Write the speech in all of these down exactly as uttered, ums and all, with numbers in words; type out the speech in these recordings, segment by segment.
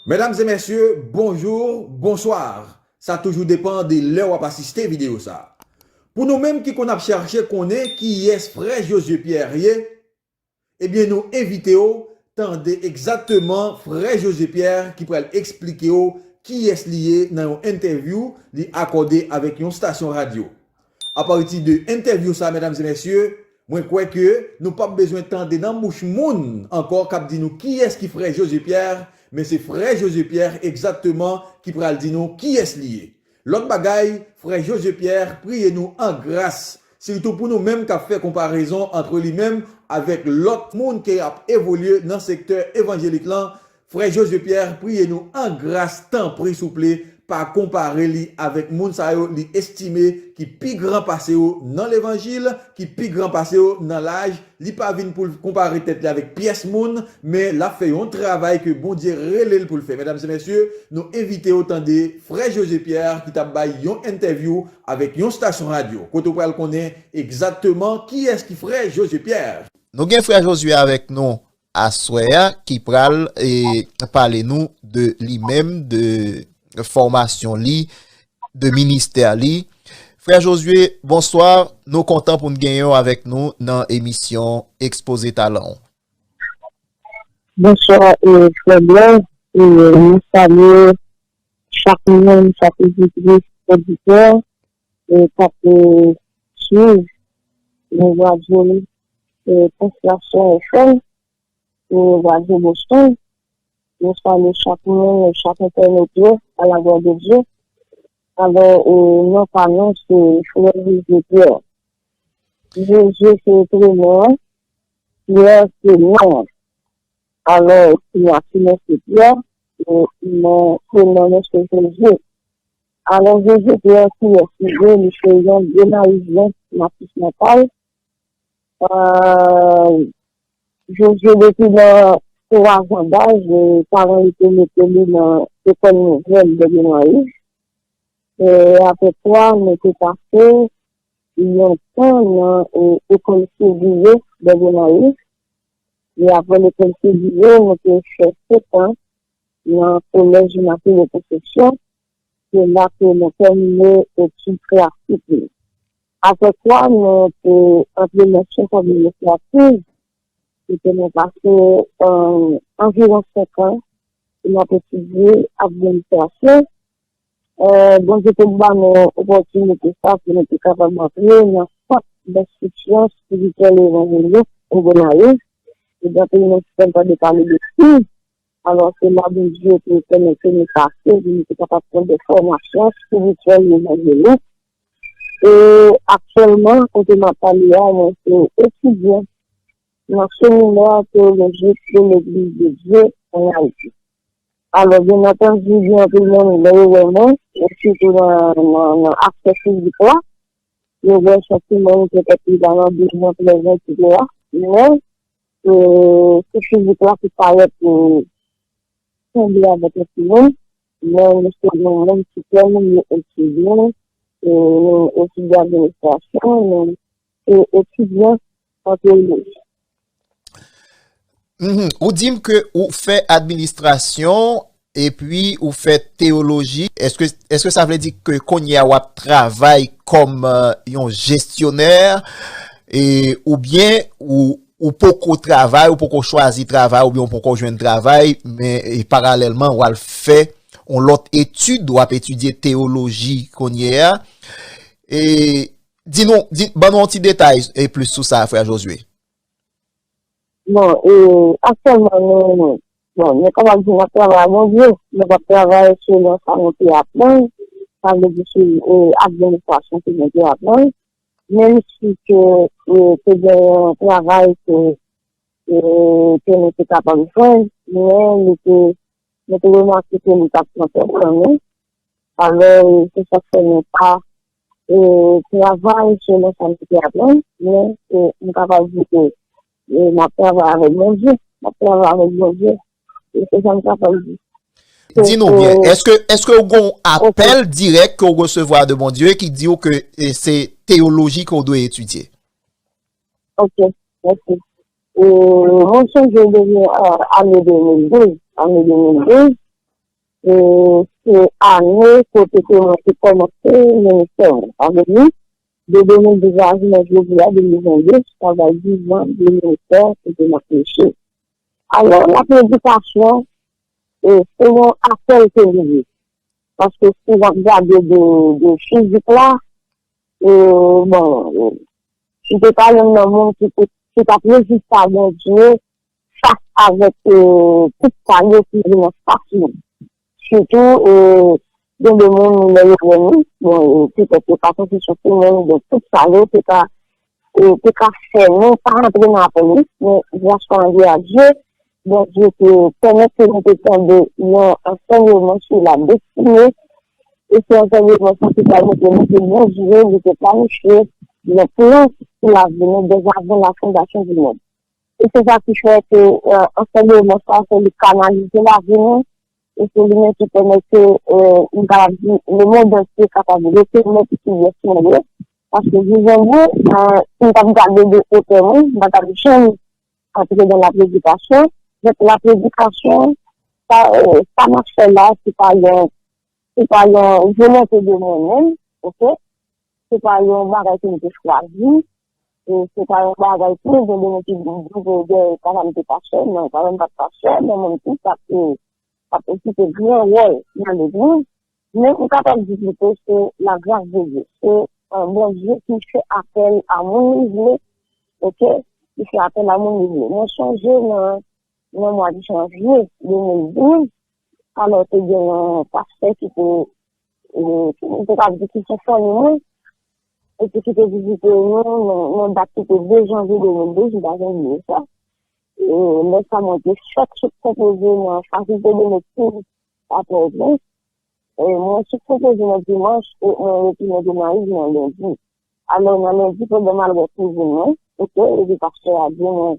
Medam e mesye, bonjou, bonswa. Sa toujou depann de lè w ap asiste videyo sa. Pou nou menm ki konn ap chache konnen kiyès frè José Pierre ye, ebyen nou envite w tande egzakteman frè José Pierre ki pral eksplike w kiyès li ye nan yon entèvyou li akòde avèk yon stasyon radyo. Apati de entèvyou sa, medam e mesye, mwen kwè ke nou p ap bezwen tande nan bouch moun ankò k ap di nou kiyès ki frè José Pierre, men se frè José Pierre egzakteman ki pral di nou kiyès li ye. Lòt bagay, frè José Pierre priye nou an gras, sitou pou nou menm k ap fè konparezon ant li menm avèk lòt moun ki ap evolye nan sektè evanjelik lan, Frè José Pierre, priye nou an gras, tanpri souple, pa konpare li avèk moun sa yo li estime ki pi gran pase yo nan levanjil, ki pi gran pase yo nan laj. Li pa vin pou l konpare tèt li avèk pyès moun, men l ap fè yon travay ke Bondye rele l pou l fè. Medam e mesye, nou envite w tande frè José Pierre ki t ap bay yon entèvyou avèk yon stasyon radyo, kote w pral konnen egzakteman kiyès ki frè José Pierre. Nou gen frè José avèk nou aswè a ki pral e, pale nou de li menm, de fòmasyon li, de ministè li. Frè José, bonswa. Nou kontan pou n genyen w avèk nou nan emisyon Ekspoze Talan w. Bonswa, e, frè Blan. E, nou salye chak moun, chak oditris, oditè, e, k ap e, swiv nou radyo, e, Konsolasyon F M, e, radyo Boston. Nou salye chak moun, chak entènot yo, à la gloire de Dieu. Alò, e, non pa nou, se Frè José Pierre. José se prenon an, Pierre se non an. Alò, si nou afime se Pierre, e, non, prenon nou se José. Alò, José Pierre, kiyès li ye? Li se yon Gonayizyen natif natal. José depi nan twa zan daj, paran li te mete li nan lekòl nouvèl Bèbè Mwayiz. Apre twa, nou te pase yon tan nan lekòl Seviye Bèbè Mwayiz. E apre lekòl Seviye, nou te fè sèt an nan kolèj Imaculée Conception. Se la ke nou tèmine etid klasik nou. Apre twa, nou te antre nan syans administrativ, kote nou pase anviwon senk an pou n ap etidye administrasyon. Bondye te ban nou opòtinite sa pou nou te kapab antre nan sant denstriksyon espirityèl evanjelik Ogonayiz. Ebyen, pou nou te tande pale de Kris. Alò, se la Bondye te pèmèt ke nou pase, pou nou te kapab pran de fòmasyon espirityèl evanjelik. E aktyèlman, kote m ap pale a, mwen se etidyan nan seminè teyolojik de Legliz de Dye ann Ayiti. Alò, byen antandi, gen anpil moun, lè yo wè mwen, sitou nan, nan, nan aspè fizik la, yo wè se yon timoun ki petèt li pa nan douz an, trèz an, etsetera. Men, se fizik la ki parèt sanble avèk yon timoun, men nou se yon moun ki tèmine etid nou, nou etidye administrasyon, nou se etidyan an teyoloji. Ou di m ke ou fè administrasyon epi ou fè teyoloji. Èske, èske sa vle di ke kounye a w ap travay kòm yon jesyonè oubyen ou ou poko travay, ou poko chwazi travay oubyen ou poko jwenn travay, men paralèlman w al fè yon lòt etid, w ap etidye teyoloji kounye a. E, di nou, di, ban nou yon ti detay e plis sou sa, frè Josué. Bon, e, aktyèlman, nou, bon, nou kapab di n ap travay ak Bondye, nou p ap travay selon sa nou te aprann, sa vle di sou e, administrasyon ke nou te aprann. Menm si ke e, te gen yon travay ke e, ke nou te kapab jwenn, men nou te, nou te remake ke nou t ap pran tèt nou. Alò, se sa k fè nou pa e, travay selon sa nou te aprann, men e, m kapab di ke e, m ap travay avèk Bondye, m ap travay avèk Bondye. E se sa m kapab di. Di nou byen, èske, èske w gen yon apèl dirèk ke w resevwa de Bondye ki di w ke e, se teyoloji ke w dwe etidye? Ok, mèsi. E, mwen sonje depi ane de mil douz, ane de mil douz, E se ane kote ke mwen te kòmanse ministè mwen. Sa vle di, de de mil douz a jounen jodi a, de mil vennde, sa bay diz an de ministè kote m ap preche. Alò, la predikasyon, e, se yon apèl ke li ye. Paske si w ap gade de, de fizik la, e, bon, e, m te pa youn nan moun ki te, ki t ap reziste a Bondye fas avèk, e, tout sa yo ki vin anfas mwen. Sitou, e, gen de moun, lè yo wè nou, bon, e, petèt yo pa santi sou moun, donk tout sa yo te ka, e, te ka fè nou pa rantre nan apèl li, men gras rande a Dye, Bondye te pèmèt ke nou te tande yon ansèyman sou la destine, e se ansèyman sa ki pèmèt ke nou te mezire, nou te planifye yon plan pou lavi nou devan avan la fondasyon di mond. E se sa ki fè ke, e, ansèyman sa, se li kanalize lavi nou, e se li menm ki pèmèt ke, e, m kapab di, lemonn antye kapab rekonèt kiyès mwen ye. Paske, dizon byen, e, si m t ap gade de otè mwen, m pa t ap janm antre nan la predikasyon. Donk, la predikasyon, sa, e, sa m ap fè la, se pa yon, se pa yon volonte de mwen menm, oke? Se pa yon bagay ke m te chwazi, e se pa yon bagay ke gen de moun ki di ke, papa m te pastè, non, papa m pa t pastè, men mwen menm tou, sa te, sa te okipe gran wòl nan legliz. Men m kapab di plito se la gras de Dye. Se, e, Bondye ki fè apèl a moun li vle, oke? Ki fè apèl a moun li vle. Mwen sonje nan, nan mwa de janvye de mil douz, alò te gen yon pastè ki te, e, m te ka di ki se fanmi mwen, epi ki te vizite nou nan, nan dat ki te de janvye de mil douz, m pa janm bliye sa. E, lè sa mwen te fèk sot konpoze nan fakilte de medsin a Pòtoprens. E, mwen sot konpoze nan dimanch e mwen retounen Gonayiv nan lendi. Alò, nan lendi, pandan m al wè kouzin mwen, oke, epi pastè a di mwen,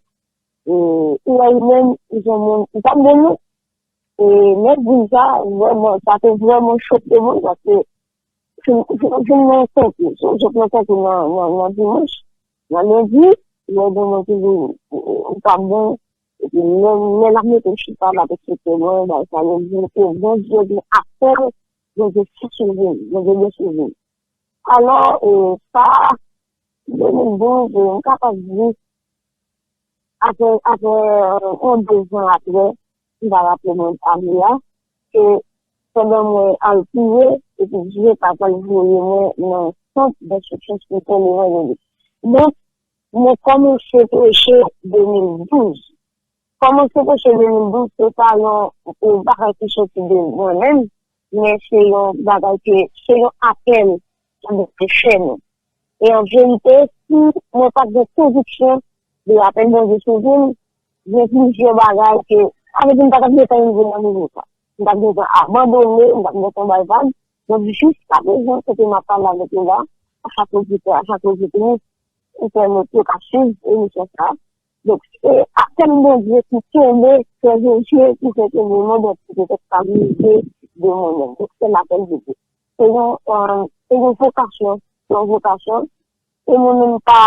e, ou wè li menm, li se yon moun, li pa t beni. E, men di sa, vrèman, sa te vrèman choke mwen, paske fin, fin, fin nan tankou, sot nan tankou nan, nan, nan dimanch, nan lendi, lè gen moun ki di, ou pa bon, epi lè, lè l ap mete l chita, l ap eksplike mwen, bagay sa yo, di ke Bondye gen apèl, Bondye fè sove m, Bondye gen sove m. Alò, e, sa, de mil douz, e, m kapab di, apre, apre, e, yon de zan apre, m pa raple mwen ane a, ke pandan mwen al priye, epi Dye pa t al voye mwen nan sant denstriksyon espirityèl evanjelik. Donk, mwen kòmanse preche de mil douz. Kòmanse preche de mil douz, se pa yon, yon bagay ki soti de mwen menm, men se yon bagay ke, se yon apèl ke Bondye fè nou. E an verite, si mwen pa t gen konviksyon de apèl Bondye sou vi m, gen plizyè bagay ke, sa vle di m pa t ap gentan rive nan nivo sa. M t ap gentan abandone, m t ap gentan bay vag. Donk, jiskaprezan, kote m ap pale avèk nou la, a chak oditè, a chak oditris, ou pèmèt yo ka swiv emisyon sa a. Donk, se apèl Bondye ki kenbe, sèvi Dye, ki fè ke lemonn antye te ka rive de mwen menm. Donk, se lapèl de Dye. Se yon, e, se yon vokasyon, se yon vokasyon. E mwen menm pa,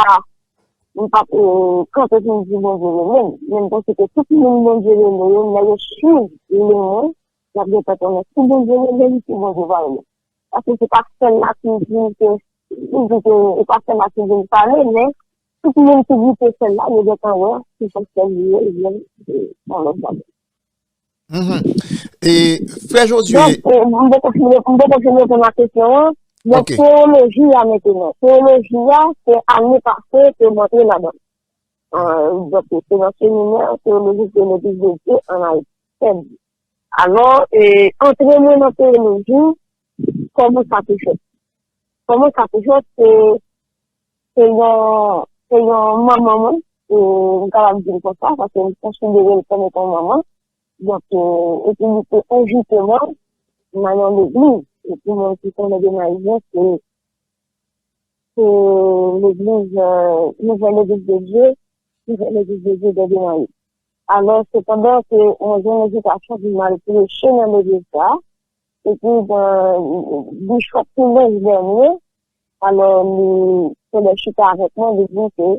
m pa, e, kanpe pou m di Bondye renmen m. Men m panse ke tout moun Bondye renmen yo, lè yo swiv li mwen, y ap gentan konnen si Bondye renmen m, si Bondye pa renmen m. Paske se pa sèl la ki di ke, ki di ke, e pa sèl la ki vin pale, men tout moun ki goute sèl la, yo gentan wè ki se sèl li ye, li menm, se yon lòt bagay. Mhm. E, frè Jozye. Donk, e, m poko fin, m poko fin reponn a kesyon an. Donk, ok, teyoloji a mentenan. Teyoloji a, se ane pase ke m antre ladan l. E, donk, se nan seminè teyolojik de Legliz de Dye an Ayiti. Alò, e, antre mwen nan teyoloji, kòman sa te fèt? Kòman sa te fèt? Se, se yon, se yon manman mwen, e, m kapab di l konsa, paske m konsidere l kòm etan manman. Donk, e, epi li te envite mwen nan yon legliz. E pou moun ki konnen Gonayiv, se, se legliz, e, Nouvelle Église de Dieu, Nouvelle Église de Dieu de Gonayiv. Alò, sepandan ke mwen jwenn envitasyon pou m al preche nan legliz sa, epi nan bishop Poulenj dènye, alò, li te lè chita avèk mwen, li di ke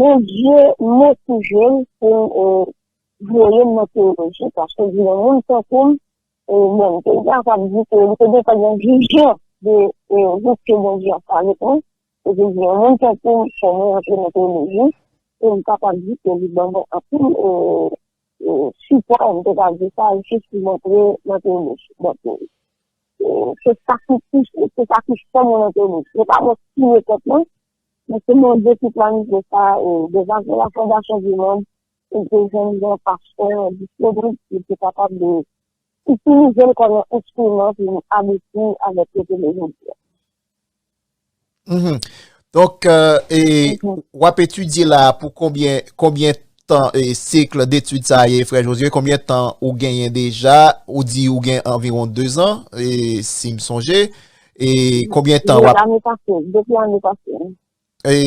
Bondye motive l pou l, e, voye m nan teyoloji, paske l di yon moun tankou m, e, bon, m te kapab di ke m te gentan gen vizyon de, e, wout ke Bondye ap fè avèk mwen. E te di, yon moun tankou m, fò mwen rantre nan teyoloji, e m kapab di ke li ban mwen anpil, e, e, sipò, m te ka di sa, jis pou m antre nan teyoloji. Donk, e, e, se sa ki pouse, se sa ki fè mwen antre nan. Se pa mwen ki mete tèt mwen, men se Bondye ki planifye sa, e, devan la fondasyon di mond, e te jwenn yon pastè disponib ki te kapab de itilize l kòm yon enstriman pou m abouti avèk kote m ye jodi a. Mhm. Donk, euh, e, w ap etidye la pou konbyen, konbyen tan, e, sik detid sa ye, frè Josué? Konbyen tan ou genyen deja? Ou di ou gen anviwon dezan, e, si m sonje. E konbyen tan w ap. Lane pase, depi lane pase. E,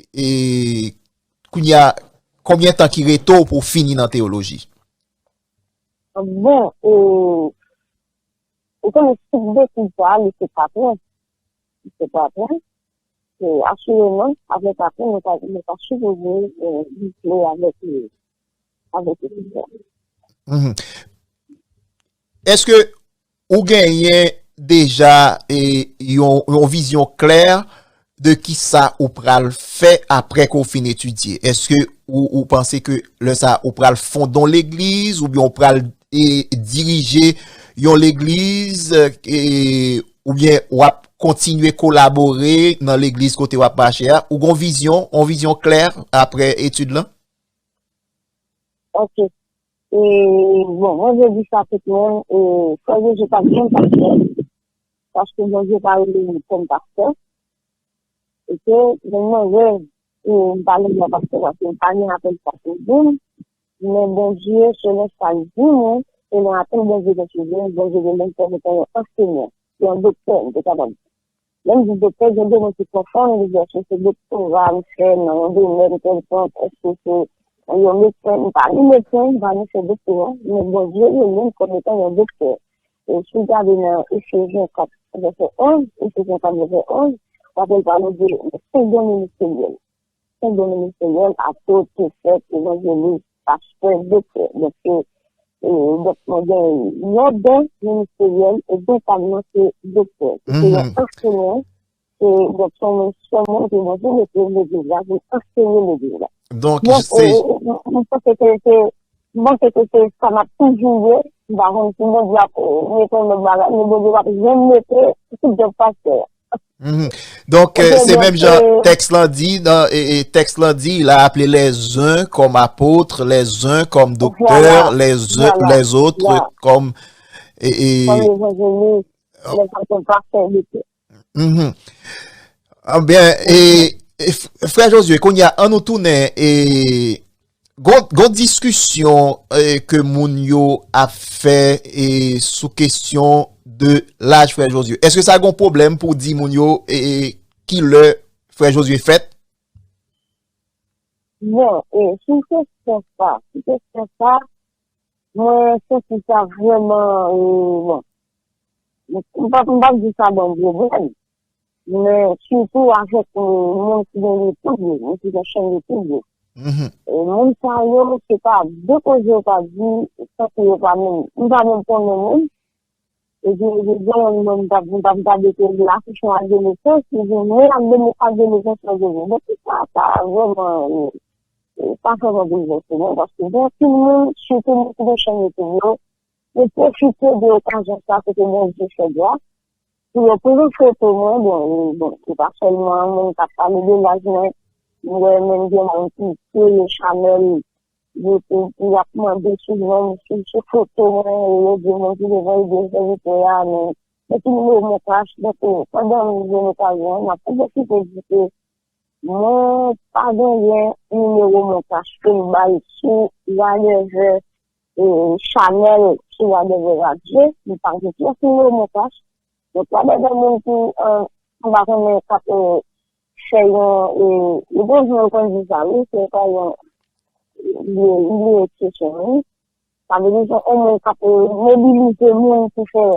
e kounye a, konbyen tan ki rete w pou w fini nan teyoloji? Bon, e, ou konnen sik detid sa, li se katran. Li se katran. E, asireman, apre katran, nou ta, nou ta sipoze, e, boukle avèk, e, avèk etid sa. Èske ou genyen deja, e, yon, yon vizyon klè de kisa ou pral fè apre ke w fin etidye? Èske ou, ou panse ke lè sa ou pral fonde yon legliz oubyen ou pral, e, dirije yon legliz, e, oubyen w ap kontinye kolabore nan legliz kote w ap mache a? Ou gen yon vizyon, yon vizyon klè apre etid lan? Ok. E, bon, mwen vle di sa tout moun, e, frè Jezi pa t janm pastè, paske Bondye pa rele li kòm pastè. E ke, men mwen wè, e, m pa rele mwen pastè, paske m pa gen apèl sa pou di m, men Bondye, selon sa l di mwen, selon apèl Bondye gen sou mwen, Bondye rele m kòm etan yon ansenyan, yon doktè, m te kapab di. Lè m di doktè, gen de moun ki konfonn li, èske se doktora m fè nan yon domèn kèlkonk, èske se yon medsen, m pa ni medsen, m pa ni fè doktora, men Bondye rele m kòm etan yon doktè. E si w gade nan Efezyen kat, vèsè onz, Efezyen kat, vèsè onz, w ap wè l pale de senk don ministeryèl. Senk don ministeryèl, apot, pwofèt, evanjelis, pastè, doktè. Donk, se, e, donk, mwen gen yon don ministeryèl, e don pa m nan se doktè. Se yon ansenyan, e, donk, se yon, se yon moun ke Bondye mete legliz la pou ansenye legliz la. Donk, se. Mwen panse ke se, mwen panse ke se sa m ap toujou ye, m pa konn si Bondye ap, e, mete yon lòt bagay, men Bondye p ap janm mete tout djòb pastè. Donk, se menm jan tèks lan di, nan, e, e, tèks lan di, il a appelé les uns comme apôtres, les uns comme docteurs, les uns, les autres comme, e, e, Kòm evanjelis, les autres comme pasteurs, doktè. Ebyen, e, e, frè Josué, kounye a, an nou tounen, e, Gon, gon diskisyon, e, ke moun yo ap fè, e, sou kesyon de laj frè Josué. Èske sa gon pwoblèm pou w di moun yo, e, e, ki lè frè Josué fèt? Bon, e, sou kesyon sa, sou kesyon sa, mwen santi sa vrèman, e, bon, m p ap, m p ap di sa ban m pwoblèm. Men sitou avèk, e, moun ki gen YouTube yo, moun ki gen chèn YouTube yo. E moun sa yo, se pa de koze yo pa di, tankou yo pa menm, m pa menm konnen moun. Epi, epi, gen yon moun m t ap, m t ap gade ke li afich yon adolesans, li di, men adole-, adolesans lan vini. Donk, sa, sa vrèman, e, e, pa fè mwen boulvèse, non, paske gen anpil moun, sitou moun ki gen chèn YouTube yo, yo pwofite de okazyon sa kote Bondye fè gras, pou yo pran foto mwen, bon, e, bon, se pa sèlman moun k ap pale de laj mwen, m wè menm gen moun ki kreye chanèl, yo, pou, pou y ap mande sou non m, sou, sou foto mwen, e yo di moun ki devan yo de sèvitè a, men, men ki nimewo mwen kache, donk, e, pandan m jwenn okazyon an, m ap pwofite di ke mwen pa genyen nimewo mwen kache ke m bay sou whatever, e, chanèl, sou whatever radyo, m pa gen pyès nimewo mwen kache. Donk, whatever moun ki, e, m pa konnen k ap, e, fè yon, e, li gon jan l konn di sa, wi, se pa yon, li, li ekspresyon, wi. Sa vle di se yon moun k ap, e, mobilize moun pou fè.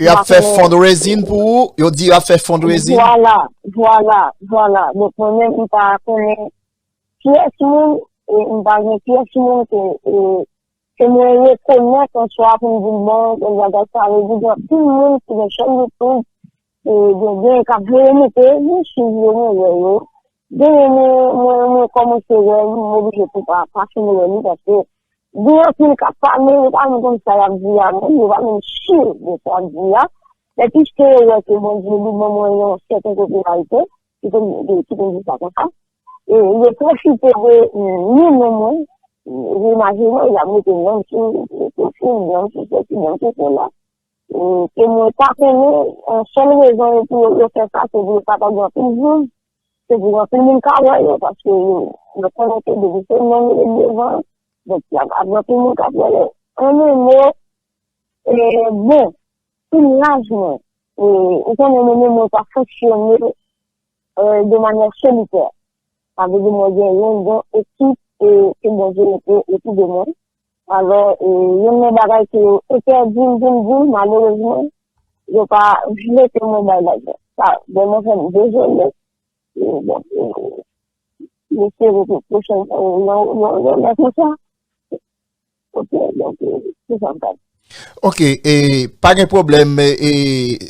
Y ap fè fundraising pou ou? Yo di y ap fè fundraising? Vwala, vwala, vwala. Donk, mwen menm, m pa konnen kiyès moun, e m pa gen kiyès moun ke, e, Se mwen rekonèt an swa pou m di, bon, bagay sa vle di, gen anpil moun ki gen chèn YouTube, e, gen, gen k ap voye moute, mwen swiv yo, mwen wè yo. Genyen mwen, mwen, mwen kòmanse wè li, m oblije tou pa, pa fin wè li, paske gen anpil k ap pale, yo pa menm konn sa y ap di a menm, yo pa menm si de sa y ap di a. Men piske yo wè ke Bondye li ban mwen yon sèten popilarite, ki te, ki te di sa konsa, e yo pwofite de, mm, ni non mwen, mm, imajine w, y ap mete non m sou, sou, sou, non m sou sesi, non m sou sela. E, ke mwen pa konnen, yon sèl rezon yo pou yo, yo fè sa, se pou yo kapab gen anpil views, se pou anpil moun ka wè yo, paske yo, yo konnen ke depi se non yo met devan, donk, y ap, ap gen anpil moun k ap wè yo. An yon mo, e, bon, pou laj mwen, e, ou konnen mwen menm mwen pa fonksyone, e, de manyè solitè. Sa vle di mwen gen yon bon ekip, e, ke Bondye mete otou de mwen. Alò, e, youn nan bagay ke yo entèdi m pou m di, malerezman, yo pa vle ke mwen bay lajan. Sa, vrèman fè m dezole. E, bon, e, m espere ke pwochèn, e, yon, yon, yon lè konsa. Ok, donk, e, se sa m ka di. Ok, e, pa gen pwoblèm, e,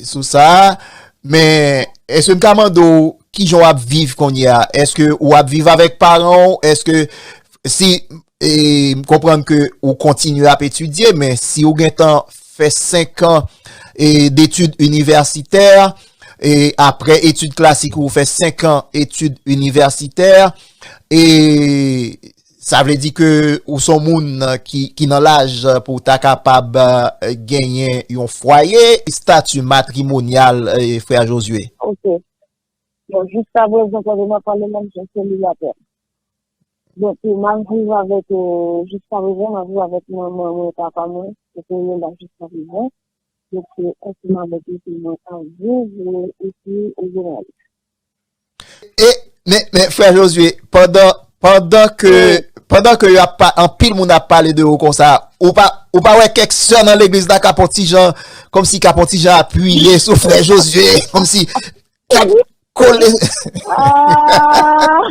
sou sa, men èske m ka mande w kijan w ap viv kounye a? Èske w ap viv avèk paran w? Èske si, e, m konprann ke ou kontinye ap etidye, men si w gentan fè senk an, e, detid inivèsitè, e, apre etid klasik ou fè senk an etid inivèsitè, e, sa vle di ke ou se yon moun ki, ki nan laj pou w ta kapab, e, genyen yon fwaye, estati matrimonyal, e, frè Josué? Ok. Bon, jiska prezan, pandan n ap pale la, m se yon selibatè. Donk, m ap viv avèk, e, jiska prezan, m ap viv avèk manman mwen, papa mwen, se premye la jiska prezan. Donk, se ansanm avèk yo ke mwen ap viv, e, epi, e, jounalis. E, men, men, frè Josué, pandan, pandan ke, pandan ke y ap pa, anpil moun ap pale de ou konsa, ou pa, ou pa wè kèk sè nan legliz la k ap on ti jan, kòmsi k ap on ti jan apiye sou frè Josué, kòmsi k ap kole. Ah!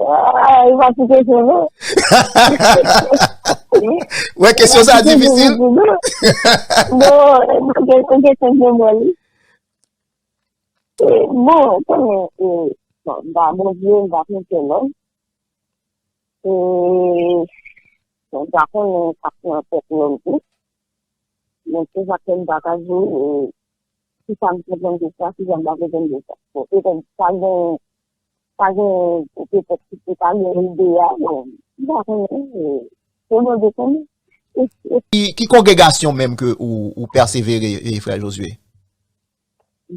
Ah, e pa ti kesyon, non. Wè, kesyon sa difisil. Non, e pa kesyon pou mwen, li. E, bon, konnen, e, bon, m pa Bondye, m pa konte lòm. E, bon, m pa konnen sa k nan tèt lòm tou. Men se sa k fè m pa ka di w, e, kisa m konprann de sa, kisa m pa konprann de sa. Bon, petèt pa gen, pa gen, petèt ki te pa gen ide a, bon, m pa konnen, e, se Bondye konnen. E, e, Ki, ki kongregasyon menm ke ou, ou pèsevere, e, frè Josué?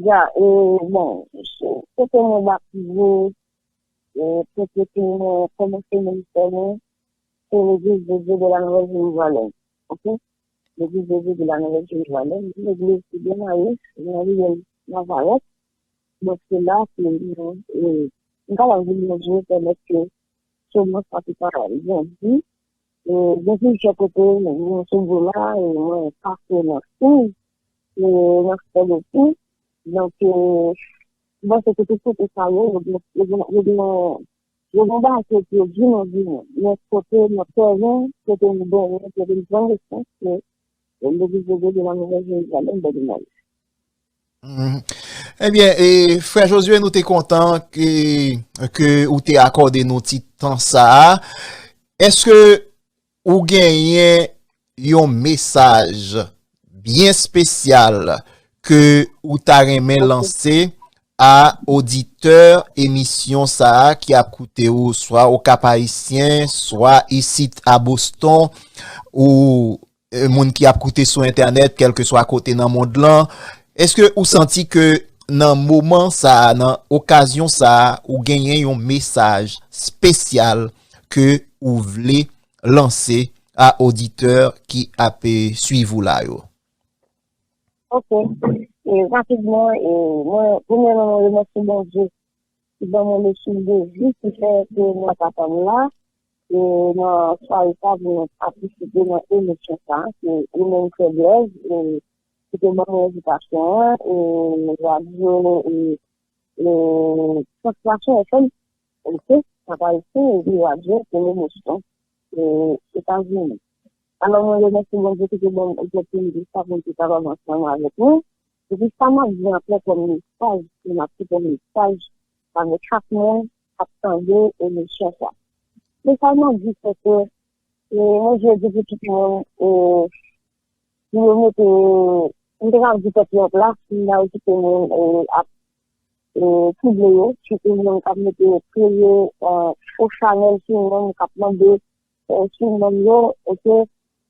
Ya, e, bon, se, kote mwen batize, e, kote ke mwen kòmanse ministè mwen, se Legliz de Dieu de la Nouvelle Jérusalem. Ok? Legliz de Dieu de la Nouvelle Jérusalem, legliz ki gen rayis nan riyèl Nazarèt. Donk, se la ke mwen, e, m kapab di Bondye pèmèt ke semans sa te ka grandi. E, gen plizyè kote, mwen sou bò la, e, mwen pase nan kou, e, nan fè de kou. Donk, e, m panse ke tout kote sa yo, yo gen, yo gen, yo gen, yo gen bagay ke yo di nan vi mwen. Men kote nan tèren, kote m benyen, kote m pran respons, se, e, legliz de Dieu de la Nouvelle Jérusalem, Bèdinay. Mhm. Ebyen, e, frè Josué, nou te kontan ke, ke ou te akòde nou ti tan sa a. Èske ou genyen yon mesaj byen espesyal ke ou ta renmen lanse a oditè emisyon sa a ki ap koute ou, swa Okap Ayisyen, swa isit a Boston, ou, e, moun ki ap koute sou entènèt, kèlkeswa kote nan mond lan? Èske ou santi ke nan moman sa a, nan okazyon sa a, ou genyen yon mesaj espesyal ke ou vle lanse a oditè ki ap, e, swiv ou la yo? Ok. E, rapidman, e, mwen, premyèman, mwen remèsye Bondye ki ban mwen le souffle de vie, ki fè ke mwen kapab la, e, nan sware sa pou mwen patisipe nan emisyon sa, ke ou menm fè Blaise, e, ki te ban mwen envitasyon an, e, radyo, e, e, Translasyon F M, ok, sa pa isi, epi radyo, Premye Boston. e, Etazini. Alò, mwen remèsye Bondye ki te ban m opòtinite sa pou m te kapab ansanm avèk nou. Epi sa m ap di anklè kòm mesaj, ke m ap kite kòm mesaj avèk chak moun k ap tande emisyon sa. Mesaj m ap di se ke, e, mwen vle di pou tout moun, e, pou yo mete, m te ka di tèt yo an plas, m pa okipe moun, e, ap, e, trouble yo, sitou moun k ap mete kreye, e, fo chanèl sou moun, k ap mande, e, sou moun yo, oke,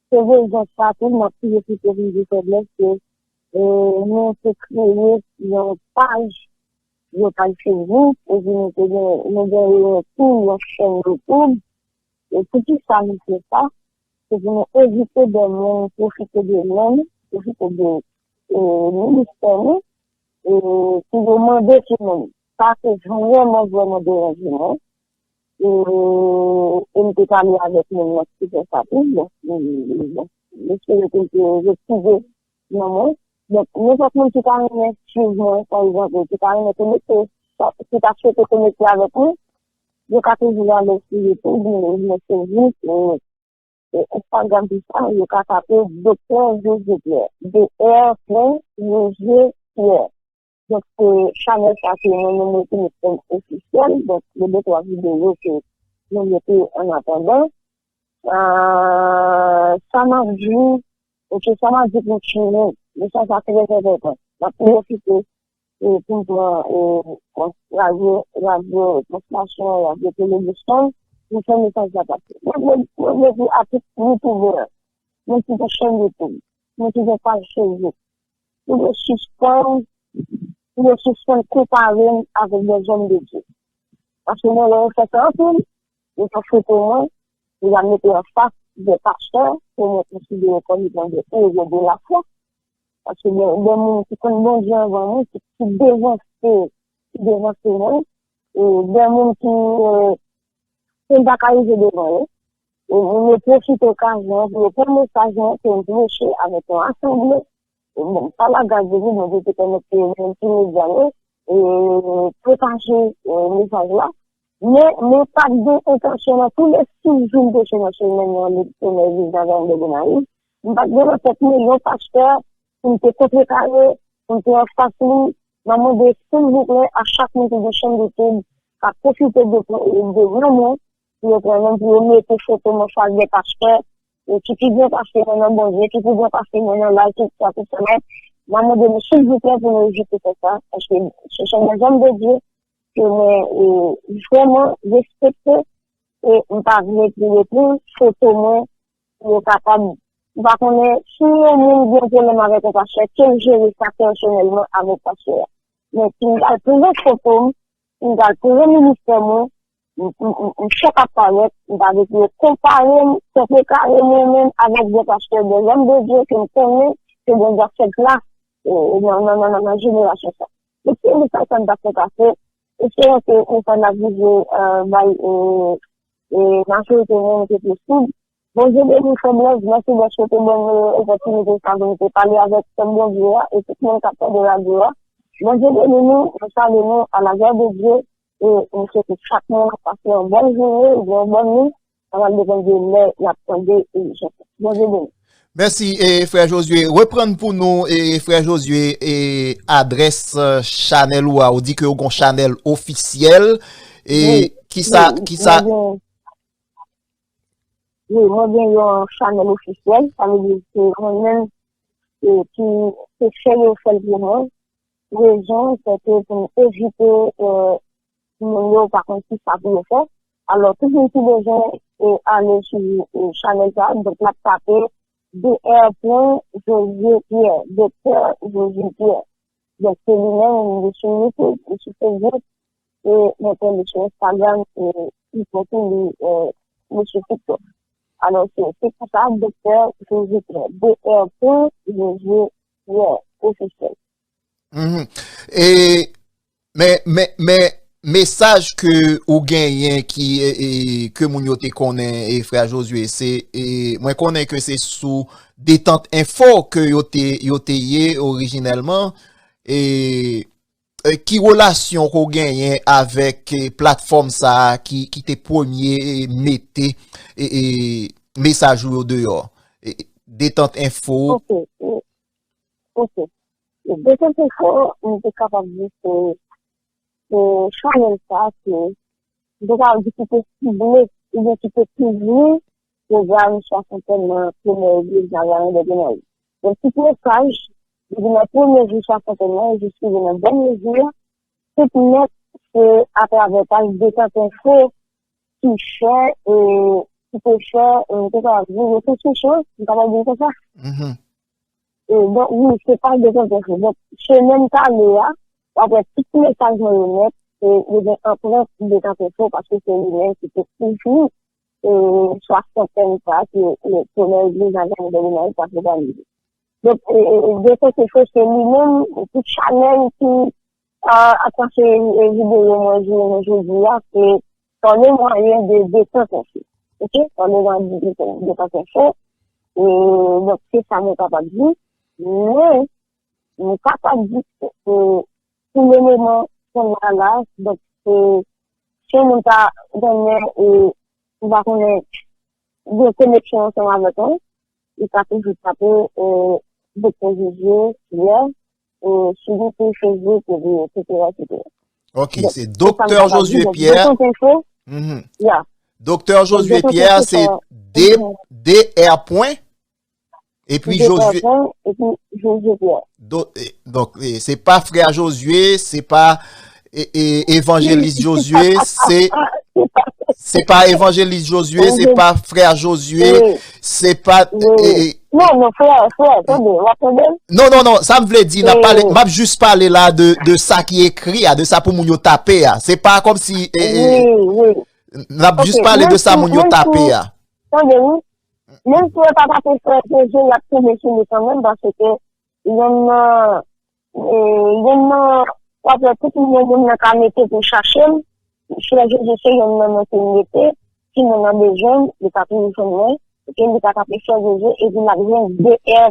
se rezon sa tou, m ap toujou site vin di fèblès ke, e, nou te kreye yon paj, yon paj Facebook, epi nou te gen, nou gen yon tou yon chèn YouTube, e poukisa nou fè sa? Se pou nou evite de moun pwofite de nou, pwofite de, e, ministè nou, e, pou yo mande sou nou. Sa se vrèman, vrèman deranje mwen. E, e m te pale avèk moun nan ki fè sa tou. Bon, m, m, bon, m espere ke l te retire nan mwen. Donk, nenpòt moun ki ta renmen swiv mwen, pa egzanp, ki ta renmen konekte, ki ta swete konekte avèk mwen, yo ka toujou ale sou YouTube, mwen, mwen se Ruth, e, e Instagram, tou sa, yo ka tape Doktè José Pierre, D R pwen José Pierre. Donk, se chanèl sa ke mwen menm mwen te met kòm ofisyèl. Donk, gen de twa videyo ke mwen mete an atandan. Ah, sa m ap di, oke, sa m ap di pou timoun, mesaj sa trè enpòtan. M ap pwofite, e, pou m pran, e, bon, radyo, radyo, bon, stasyon, radyo televizyon, pou fè mesaj la pase. Mwen vle, mwen vle di a tout youtubè, moun ki gen chèn YouTube, moun ki gen paj Facebook, pou yo sispann, pou yo sispann konpare m avèk de zòm de Dye. Paske mwen wè yo fè sa anpil, yo fè foto mwen, yo al mete anfas de pastè ke mwen konsidere kòm etan de ewo de lafwa. Paske de, de moun ki konn Bondye anvan mwen, ki, ki devanse, ki devanse mwen, e de moun ki, e, ke m pa ka rive devan yo. E moun yo pwofite okazyon an pou yo pran mesaj mwen ke m preche avèk yon asanble. E bon, pa la gras de Dye, Bondye te pèmèt ke yo menm ti medya yo, e, pwopaje, e, mesaj la. Men, men pa t gen entansyon nan tou lè sis jou m te che nan semèn nan, li te nan legliz Nazarèn de Gonayiv. M pa t gen nan tèt mwen yon pastè pou m te kontrekare, pou m te anfas li. M ap mande silvouplè a chak moun ki gen chèn YouTube, k ap pwofite de, de non mwen, pou yo pran non, pou yo mete foto mwen fas de pastè, e ki pi byen pase mwen nan Bondye, ki pi byen pase mwen nan laj, tout sa, tout sa, men m ap mande nou silvouplè pou nou evite fè sa, paske se, se de zòm de Dye ke mwen, e, vrèman respekte, e m pa vle pou yo pran foto mwen, pou yo kapab, m pa konnen si yon moun gen yon pwoblèm avèk yon pastè, ke l jere sa pèsonèlman avèk pastè a. Men si m pral pran foto m, m pral pran ministè mwen, m, m, m, m chak ap parèt, m pa vle pou yo konpare m, konpare mwen menm avèk de pastè, de zòm de Dye ke m konnen ke Bondye ap fè gras, e, nan, nan, nan, nan, nan jenerasyon sa. Donk, se mesaj sa m ta fè pase. Esperan ke mesaj la rive, e, bay, e, e, majorite moun ke posib. Bondye beni frè Blaise, mèsi dèske w te ban nou opòtinite sa pou nou te pale avèk pèp Bondye a e tout moun k ap tande radyo a. Bondye beni nou, nou salye nou à la gloire de Dieu, e nou swete chak moun pase yon bòn jounen oubyen yon bòn nuit, sa pral depann de lè y ap tande emisyon sa. Bondye beni. Mèsi, e, frè Josué. Reprann pou nou, e, frè Josué, e, adrès, e, chanèl ou a. Ou di ke ou gon chanèl ofisyèl. E, wi, kisa, wi, kisa, mwen gen, wi, mwen gen yon chanèl ofisyèl. Sa vle di se mwen menm, e, ki, ki fè yo fè l pou mwen. Rezon, se ke pou m evite, e, moun yo pa konn kisa pou yo fè. Alò, tout moun ki bezwen, e, ale sou, e, chanèl sa, donk, l ap tape D R pwen Josué Pierre, Doktè Josué Pierre. Donk, se li menm, li sou YouTube, li sou Facebook, e mwen kwè li sou Instagram, e li konn tou li, e, li sou TikTok. Alò, se, se konsa, Doktè Josué Pierre, D R pwen Josué Pierre, ofisyèl. Mhm. E, men, men, men, mesaj ke ou genyen ki, e, e, ke moun yo te konnen, e, frè Josué, se, e, mwen konnen ke se sou Detant Info ke yo te, yo te ye orijinèlman, e, eh, ki relasyon ke w genyen avèk eh, platfòm sa a ki, ki te premye eh, mete eh, eh, mesaj ou yo deyò? Eh, Detant Enfo. Ok, ok. Detant Enfo, m te kapab di se se chanèl sa ke m te ka di ki te sible oubyen ki te kouvri pwogram swasantèn nan premyè legliz Nazaren de Gonayiv. Donk, tout mesaj, depi nan premye jou swasantèn nan e jis rive nan dènye jou a, tout nèt se atravè paj Detant Enfo ki fè, e, ki te fè, e, m te ka di, retransmisyon, m kapab di l konsa. Mhm. E, donk, wi, se paj Detant Enfo. Donk, semèn k ale a, w ap wè tout mesaj mwen yo nèt, e, yo gen anprent Detant Enfo, paske se li menm ki te kouvri e, swasantèn sa ke e, Premyè Legliz Nazaren de Gonayiv t ap òganize. Donk, e, e, e, Detant Enfo se li menm, tout chanèl ki a, ap pase e, videyo mwen jounen jodi a, se pa le mwayen de Detant Enfo. Ok? Pa le mwayen de Detant Enfo. E, donk, se sa mwen kapab di. Men, m kapab di ke, e, pou le moman, sèl la la, donk, e, si yon moun ta renmen, e, m pa konnen, gen koneksyon ansanm avèk mwen, li ka toujou tape, e, Doktè Josué Pierre, e, sou YouTube, Facebook, epi, etsetera, etsetera. Ok, se Doktè Josué Pierre. Detant Enfo, Mhm. ya. Doktè Josué Pierre, se D, D R pwen. Epi Josué. Epi Josué Pierre. Do, e, donk, e, se pa frè Josué, se pa e, e, evanjelis Josué, se se pa evanjelis Josué, se pa frè Josué, Wi. Se pa e, e, Non, non, frè, frè, tande, w ap tande? Non, non, non, sa m vle di, n ap pale, Wi. M ap jis pale la de, de sa ki ekri a, de sa pou moun yo tape a. Se pa kòm si e, e, Wi, wi. N ap jis pale de sa moun yo tape a. Tande, wi. Menm si yo pa tape frè Josué, y ap tonbe sou li kanmenm, paske yonn nan, e, yonn nan, w ap wè tout moun, moun nan ka mete pou chache m. Frè Josué se yonn nan non ke l mete. Si moun nan bezwen m, li ka toujou jwenn mwen. Ok, li ka tape frè Josué, epi l ap jwenn D R